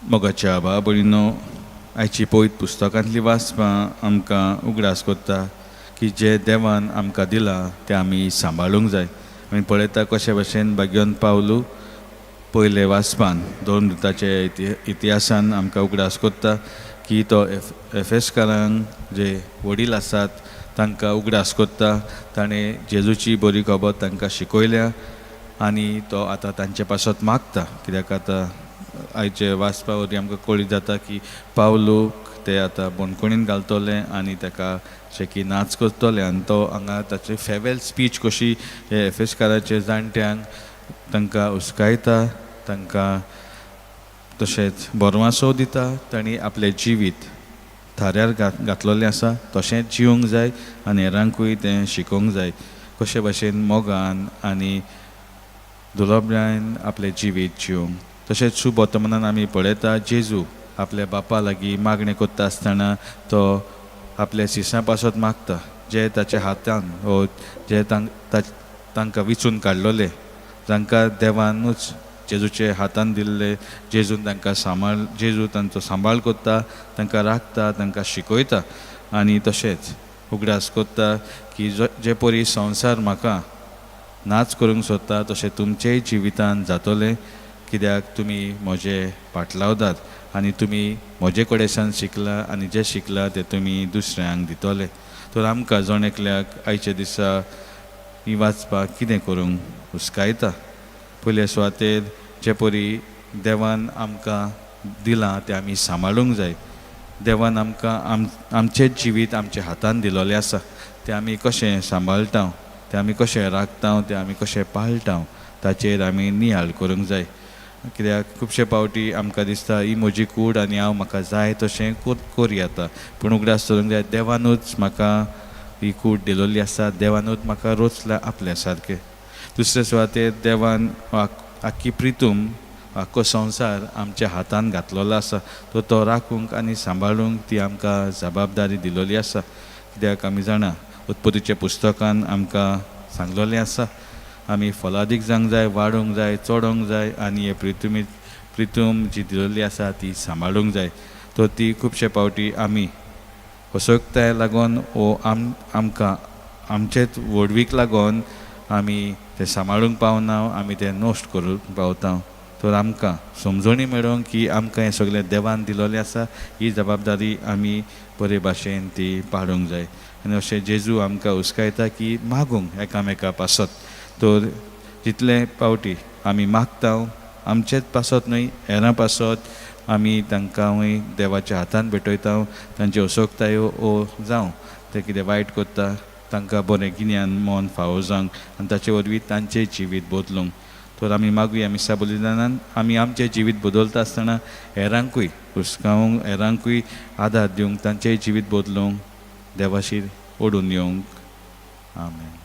मोगाच्या बाबणीनो, आयची पवित्र पुस्तकांतली वाचपां आमकां उगडास कोत्ता की जे देवान आमकां दिलां तें आमी सांबाळूंक जाय. आमी पळयता कशे भशेन भाग्योन पावलू पयले वाचपान दोन वृत्ताचे इतिहासान आमकां उगडास कोत्ता की तो एफेसकारांक जे वडील आसात तांकां उगडास कोत्ता. ताणें जेजूची बरी खबर तांकां शिकयल्या आनी तो आतां तांचे पासत मागता, कित्याक आतां आयचे वाचपा वरवीं आमकां कळीत जाता की पावलूक ते आतां बंदखणीन घालतले आनी ताका शेकी नाच करतले. आनी तो हांगा ताची फेरवॅल स्पीच कशी हे एफेसकाराचे जाणट्यांक तांकां हुस्कायता, तांकां तशेंच बरवासो दिता. तांणी आपलें जिवीत थाऱ्यार घातलेलें आसा, तशेंच जिवंक जाय आनी हेरांकूय तें शिकोवंक जाय, कशे भशेन मोगान आनी दुर्लभ्यान आपलें जिवीत जिवंक. तशेंच शुभ वर्तमानान आमी पळयता, जेजू आपल्या बापा लागीं मागणें करता आसतना तो आपल्या शिसां पासत मागता, जे ताच्या हातान वो जे तांकां विचून काडलोले, जांकां देवानूच जेजूचे हातान दिल्ले. जेजून तांकां सांबाळ, जेजू तांचो सांबाळ करता, तांकां राखता, तांकां शिकयता. आनी तशेंच उगडास करता की जे परी संवसार म्हाका नाच करूंक सोदता, तशें तुमचेय जिवितान जातलें, कित्याक तुमी म्हजे पाटलावतात आनी तुमी म्हजे कडेसान शिकला आनी जें शिकला तें तुमी दुसऱ्यांक दितले. तर आमकां जण एकल्याक आयच्या दिसा ही वाचपाक कितें करूंक हुस्कायता? पयले सुवातेर जे परी देवान आमकां दिलां तें आमी सांबाळूंक जाय. देवान आमकां आमचें जिवीत आमच्या हातान दिलोलें आसा, तें आमी कशें सांबाळटा, तें आमी कशें राखता, तें आमी कशें पाळटा, ताचेर आमी नियाळ करूंक जाय. कित्याक खुबशे पावटी आमकां दिसता ही म्हजी कूड आनी हांव म्हाका जाय तशें कोरया, पूण उगडास दवरूंक जाय, देवानूच म्हाका ही कूड दिलोली आसा, देवानूच म्हाका रोचला आपल्या सारकें. दुसरे सुवातेर देवान आख्खी प्रितूम, आख्खो संवसार आमच्या हातान घातलेलो आसा, तो तो राखूंक आनी सांबाळूंक ती आमकां जबाबदारी दिलोली आसा. कित्याक आमी जाणा, उत्पत्तीच्या पुस्तकान आमकां सांगलोलें आसा, आमी फलादीक जावंक जाय, वाडोवंक जाय, चडोवंक जाय आनी हे प्रितूम जी दिलोली आसा ती सांबाळूंक जाय. तर ती खुबशे पावटी आमी असोकताय लागून वो आमकां आमचेच व्हडवीक लागून आमी तें सांबाळूंक पावना, आमी तें नश्ट करूंक पावता. तर आमकां समजणी मेळोवंक की आमकां हें सगळें देवान दिलोलें आसा, ही जबाबदारी आमी बरे भाशेन ती पाळूंक जाय. आनी अशें जेजू आमकां हुस्कायता की मागूंक एकामेका पासत. तर जितले पावटी आमी मागता, आमचेच पासत न्हय, हेरां पासत आमी तांकांय देवाच्या हातान भेटयता. तांच्यो असोकतायो ओ जावं ते कितें वायट करता, तांकां बरें गिन्यान मन फावो जावंक आनी ताचे वरवीं तांचें जिवीत बदलूंक. तर आमी मागुया मिसा बलिदानान आमी आमचें जिवीत बदलता आसतना हेरांकूय हुस्कावंक, हेरांकूय आदार दिवंक, तांचेंय जिवीत बदलूंक, देवाशीर ओडून येवंक. आमेन.